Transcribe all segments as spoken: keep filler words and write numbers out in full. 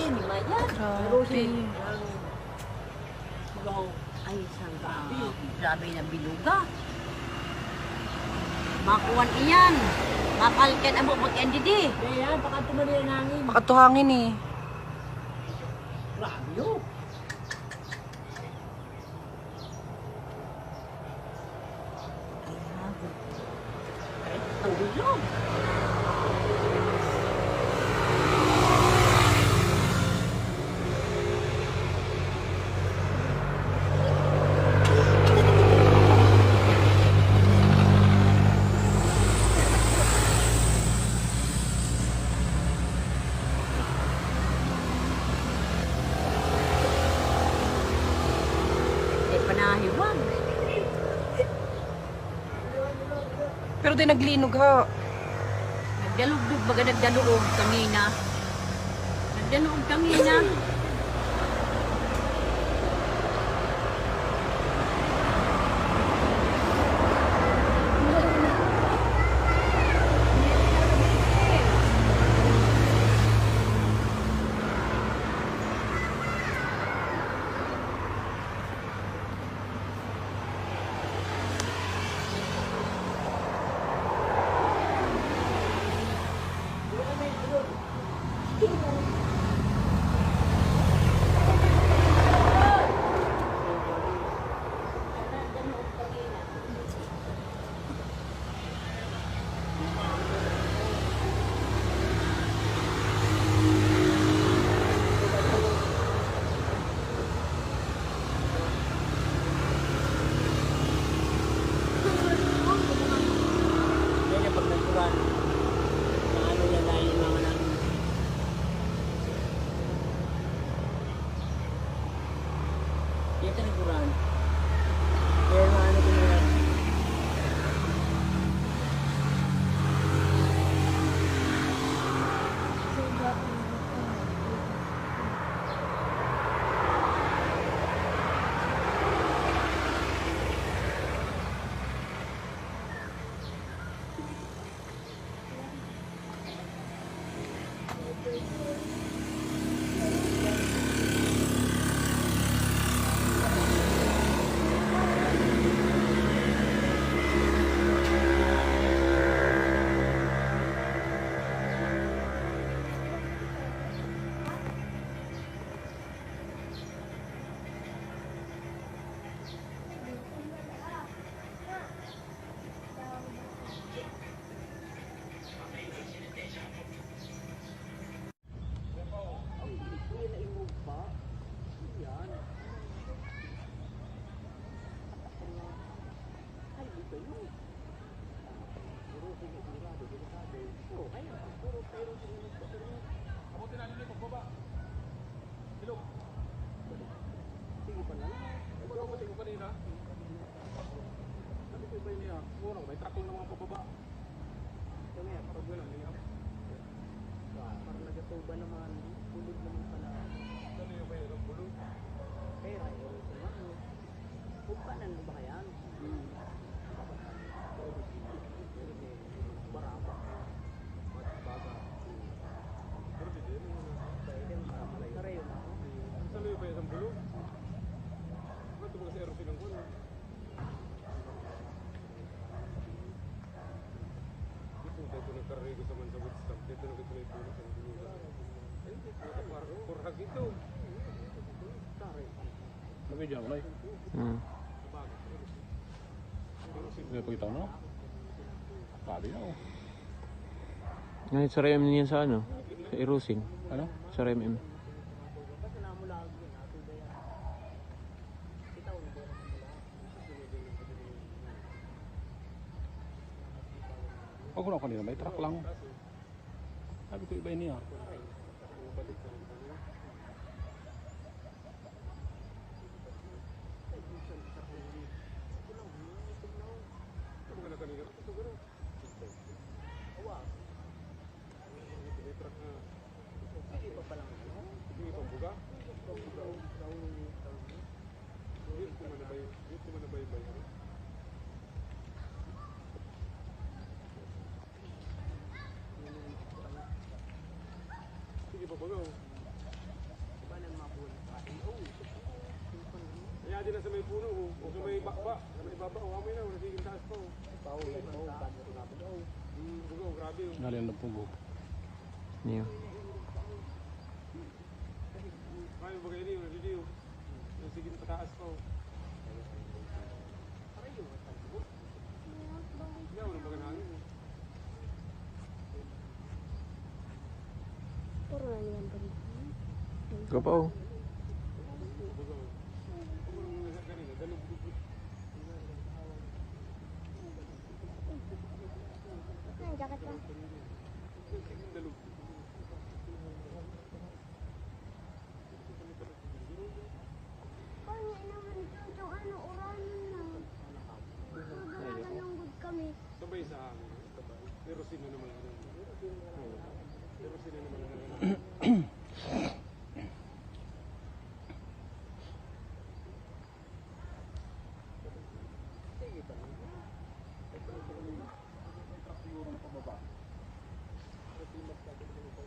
Grabe. Ay, sangka. Grabe na biluga. Makuan iyan. Mapalken amo pag N D D. Pakatuhangin eh. Grabe yun. Ay, panahiwag. Pero di naglinog ha. Nagdalugdog, baga nagdanoog kangina. Nagdanoog kangina. Kaya pag nagkuran, naano niya na yung mga na. Kaya tinagkuran. Kaya naano ko na. Sige pa lang. Ikaw ba, tingin ko kanina. Ano ko ba yun niya? Mura, may truck lang naman pababa. Ito nga, parang gano'n, hindi ako. Parang nagatuba naman, bulog naman pala. Ano yung kaya ng bulog? Pera, eh, ito naman. Upanan mo ba yan? Hmm. Baraba. Baga. Pero di din, ano na. Pwede, para malayo. Karayo na ako. Ang saloy ba yung bulog? Ba't mo kasi aeroplane ang kuwan, ah? Ito, tayo ito nagkararigo sa man sa Woodstock. Ito na ito na ito na ito na. Ay, ito na parang kurhag ito. Taray. Nabidyo ako, Nay. Hmm. May pagkita mo? Sabi na, oh. Ngayon, sa R M niyan sa ano? Sa Irusin. Ano? Sa R M M. Pag wala kanina, may truck lang. Sabi ko, iba niya. Ito mga kanina, ito gano'n. Awa. Ito may truck na. Sige pa pala. Sige pa, buga? Buga, buga, buga. Dito man na ba yun? Dito man na ba yun? Sige pa, buga, oh. Adi na sa may puno, o, o sa may bakba, sa may baba, o, amoy na, wala sige taas pa, o. Pao, may pao, bago ko na ako, o. Hmm, bugaw, grabe, o. Galing na pugo. Niyo. Ay, bagay niyo, nadidiyo. Yung sige pataas pa, o. Yaw, ano ba ganun, o? Puro na niyan pa rin. Ikaw pa, o. Ang jacket ko. Kanya naman ito, ito ano, uranon na. Magagalanggod kami. Sabay sa hangin. Pero sino naman ang, pero sino naman ang Sige pa. Siguro na pababa.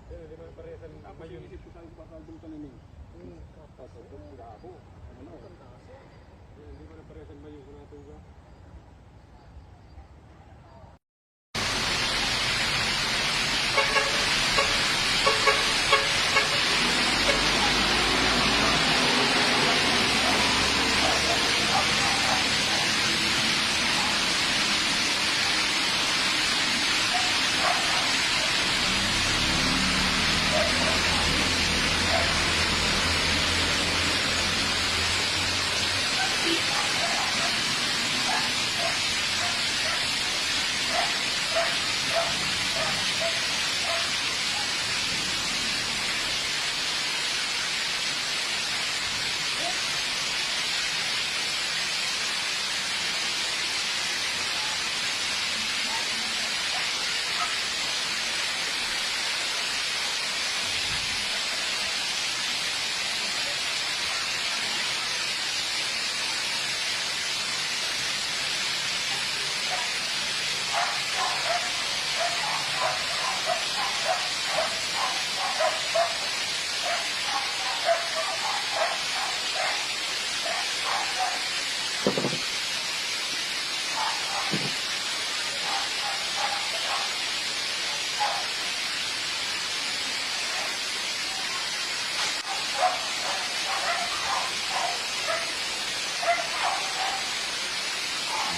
Pero di man paresan mayo. Ako, sinisip ko saan ko pakalbong tanamin. Hmm. Tapos, ang gabo. Ano? Ang taas, eh. Yan, di man paresan mayo kung natuga.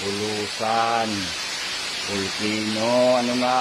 Bulusan, volcano, ano na.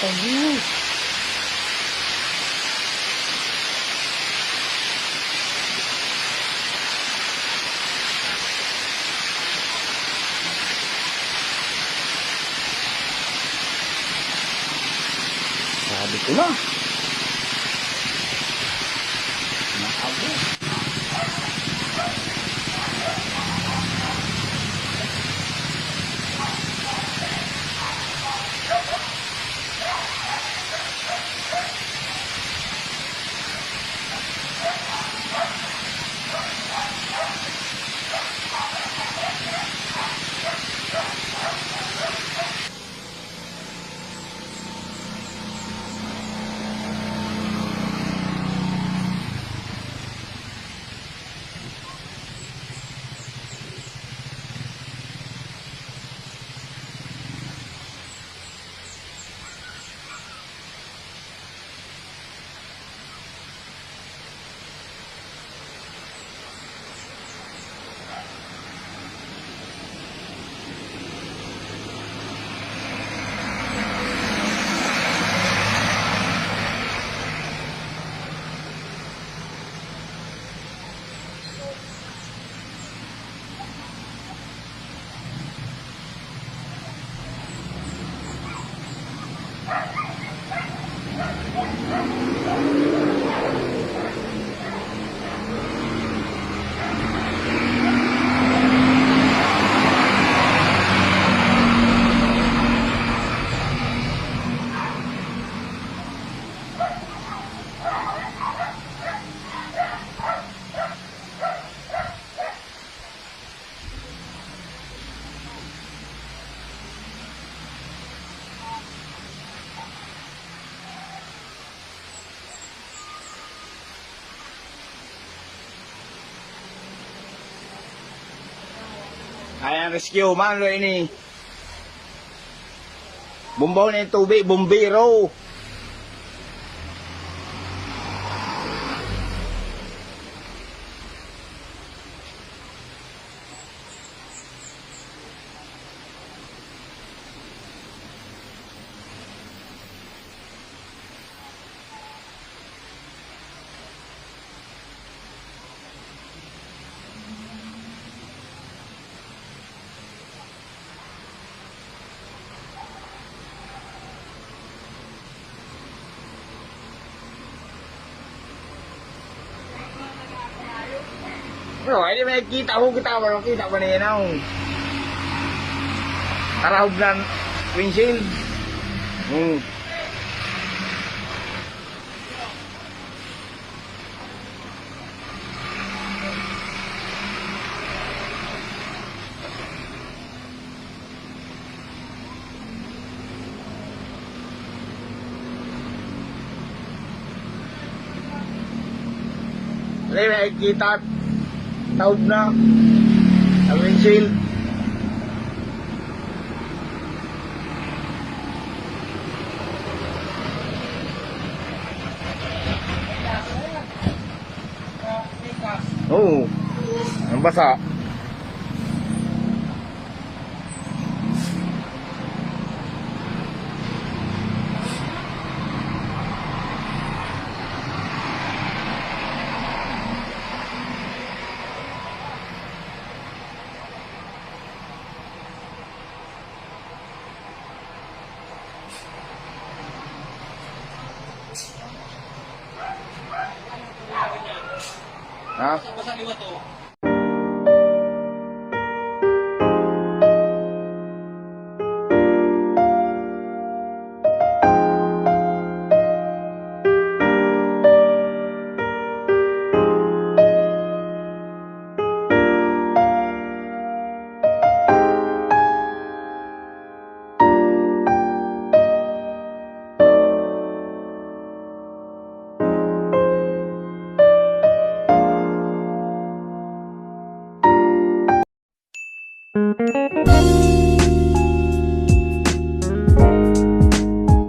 Ayun. Sabi ko na. Naabo. Ayan, rescue man, lo ini. Bombaw na yung tubig, bombero. Pero, ay, di ba nagkita ko, kita ba, kita ba na yan, oh? Tarahog na windshield. Hmm. Dai nakikita. Taob na. Ang windshield. Oo. Ang basa. Ha? Basa liwat, oh.